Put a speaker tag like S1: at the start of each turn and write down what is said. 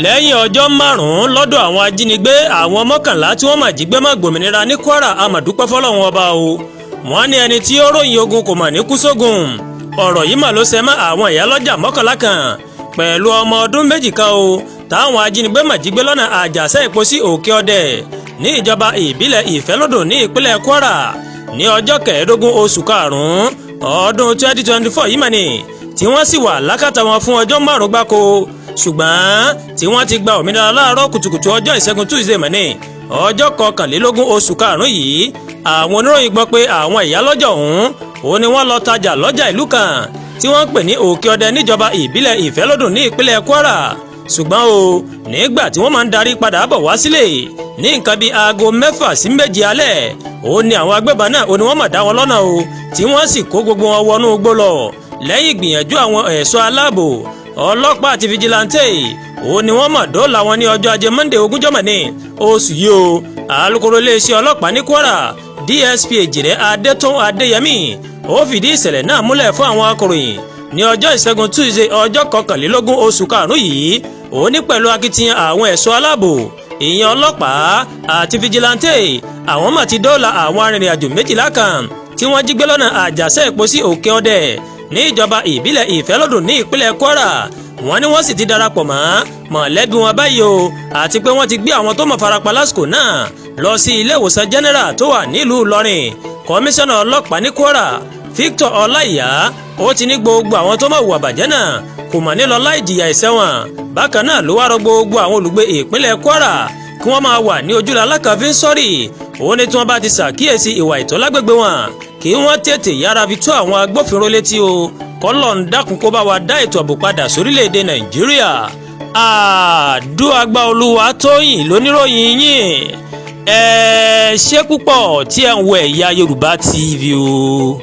S1: Lẹ́yìn ọjọ́ 5 lọ́dọ̀ àwọn ajínigbé, àwọn 11 tí wọ́n mà jí gbé má gbòmìnira ní Kwara. A mà dúpẹ́ fọ́lọ́run Ọba o. Wọ́n ní ẹni tí ó ròyìn ogun kò mà ní kú sógun. Ọ̀rọ̀ yìí mà ló ṣe mọ́ àwọn ìyálọ́jà 11 kan pẹ̀lú ọmọ ọdún 2 kan o, táwọn ajínigbé mà jí gbé lọ́nà Àjàṣẹ́ Ìpó sí Òkè Ọdẹ ní ìjọba ìbílẹ̀ Ìfẹ́lódùn ní ìpínlẹ̀ Kwara ní ọjọ́ 15 oṣù karùn-ún ọdún 2024 yìí mà ní, tí wọ́n sì wà lákàtà wọn fún ọjọ́ 5 gbáko, ṣùgbọ́n tí wọ́n ti gba òmìnira láàárọ̀ kùtùkùtù ọjọ́ Ìṣẹ́gun Tuesday mà ní, ọjọ́ 21 oṣù karùn-ún yìí. Àwọn oníròyìn gbọ́ pé àwọn ìyálọ́jà ọ̀hún òun ni wọ́n lọ tajà lọ́jà ìlú kan tí wọ́n ń pè ní Òkè Ọdẹ níjọba ìbílẹ̀ Ìfẹ́lódùn ní ìpínlẹ̀ Kwara. Ṣùgbọ́n o, nígbà tí wọ́n máa ń darí padà bọ̀ wá sílé ní nǹkan bíi aago 6 sí 7 alẹ́, ó ní àwọn agbébọn náà ó ní wọ́n mà dá wọn lọ́nà o, tí wọ́n sì kó gbogbo wọn wọnú igbó lọ. Lẹ́yìn ìgbìyànjú àwọn ẹ̀ṣọ́ aláàbò, ọlọ́pàá àti vigilante, ó ní wọ́n mà dóòlà wọn ní ọjọ́ Ajé Monday, ogúnjọ́ mọ̀ ní oṣù yìí o. Alukoro iléeṣẹ́ ọlọ́pàá ní Kwara, DSP Èjìrẹ́ Adétún Adéyẹmí, ó fìdí ìṣẹ̀lẹ̀ náà múlẹ̀ fún àwọn akọ̀ròyìn ní ọjọ́ Ìṣẹ́gun Tuesday, ọjọ́ 21 oṣù karùn-ún yìí. Ó ní pẹ̀lú akitiyan àwọn ẹ̀ṣọ́ aláàbò, ìyẹn ọlọ́pàá àti vigilante, àwọn mà ti dóòlà àwọn arìnrìn-àjò 12 kan tí wọ́n jí gbé lọ́nà Àjàṣẹ́ Ìpó sí Òkè Ọdẹ ní ìjọba ìbílẹ̀ Ìfẹ́lódùn ní ìpínlẹ̀ Kwara. Wọ́n ní wọ́n sì ti darapọ̀ mọ́ mọ̀lẹ́bí wọn báyìí o, àti pé wọ́n ti gbé àwọn tó mọ̀ farapa lásìkò náà lọ sí ilé ìwòsàn general tó wà nílùú Ìlọrin. Kọmíṣánná ọlọ́pàá ní Kwara, Victor Ọláìyá, ó ti ní gbogbo àwọn tó mọ̀ hùwà bàjẹ́ náà kò mọ̀ ní lọ láì jìyà ìṣẹ̀wọ̀n. Bákan náà ló wá rọ gbogbo àwọn olùgbé ìpínlẹ̀ Kwara kí wọ́n máa wà ní ojúlá alákànfin sọ́rí. Òun ni tí wọ́n bá ti ṣàkíyèsí ìwà ìtọ́ lágbègbè wọn, kí wọ́n tètè yára fi tó àwọn agbófinró létí o. Kọ́lọ́un dákun kó bá wa dá ètò ààbò padà sórílẹ̀‐èdè Nàìjíríà. Àdúràgbà Olúwa Tóyìn lóníròyìn yín. Ẹ ṣé púpọ̀ tí ẹ ń wo Ẹ̀yà Yorùbá TV o.